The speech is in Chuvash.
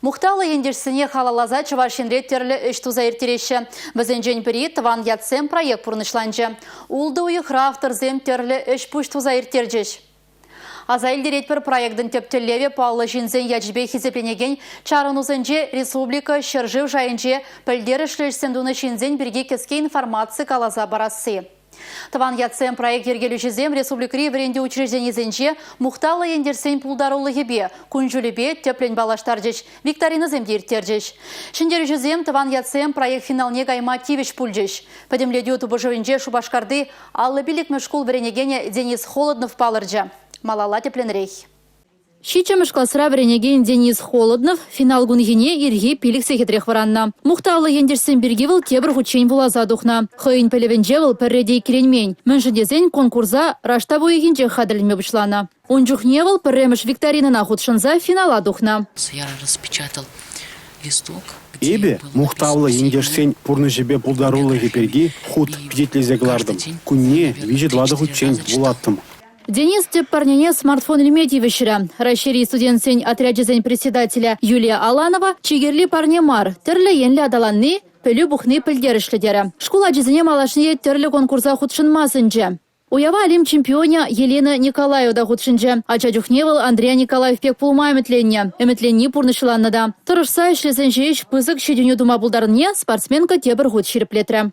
Мухтавлӑ ентешсене халалласа Чӑваш Енре тӗрлӗ ӗҫ туса ирттереҫҫӗ. Вӗсенчен пӗри «Тӑван ятсем» проект пурнӑҫланчӗ. Ултӑ уйӑхра авторсем тӗрлӗ ӗҫ-пуҫ туса ирттерчӗҫ. Аса илтеретпӗр, проектӑн тӗп тӗллевӗ паллӑ ҫынсен ячӗпе хисепленекен чарӑнусенче республика, ҫӗршыв шайӗнче пӗлтерӗшлӗ ӗҫсем тунӑ ҫынсен пирки кӗске информаци каласа парасси. Тӑван ятсем проект йӗркелӳҫисем республикӑри вӗрентӳ учрежденийӗсенче мухтавлӑ ентешсен пултарулӑхӗпе, кун-ҫулӗпе тӗплӗн паллаштарчӗҫ, викторинӑсем те ирттерчӗҫ. Ҫӗнтерӳҫӗсем Тӑван ятсем проект финалне кайма тивӗҫ пулчӗҫ. Пӗтӗмлетӳ тупӑшӑвӗнче Шупашкарти 55-мӗш шкул вӗренекенӗ Денис Холоднов палӑрчӗ. Малалла тӗплӗнрех. Ҫиччӗмӗш класра вӗренекен Денис Холоднов финал кунхине ирхи пилӗк сехетрех вӑраннӑ. Мухтавлӑ ентешсем пирки вӑл тепӗр хутчен вуласа тухнӑ. Хӑйӗн пӗлӗвӗнче вӑл пӗрре те иккӗленмен. Мӗншӗн тесен конкурса раштав уйӑхӗнчех хатӗрленме пуҫланӑ. Ун чухне вӑл пӗрремӗш викторинӑна хутшӑнса финала тухнӑ. Я распечатал листок. Эпӗ мухтавлӑ ентешсен пурнӑҫӗпе пултарулӑхӗ пирки хут пичетлесе кӑлартӑм. Кунне виҫӗ-тӑватӑ хутчен вулаттӑм. Денис тӗп парнене смартфон илме тивӗҫрӗ. Раҫҫейри студентсен отрячӗсен председателӗ Юлия Аланова чи кирли парне мар, тӗрлӗ енлӗ аталанни, пӗлӳ пухни пӗлтерӗшлӗ терӗ. Шкул ачисене малашне тӗрлӗ конкурса хутшӑнма сӗнчӗ. Уява Олимп чемпионӗ Елена Николаева та хутшӑнчӗ. Ача чухне вӑл Андрия Николаев пек пулма ӗмӗтленнӗ. Ӗмӗтленни пурнӑҫланнӑ та. Тӑрӑшса ӗҫлесен ҫеҫ пысӑк ҫитӗнӳ тума пултарнине спортсменка тепӗр хут ҫирӗплетрӗ.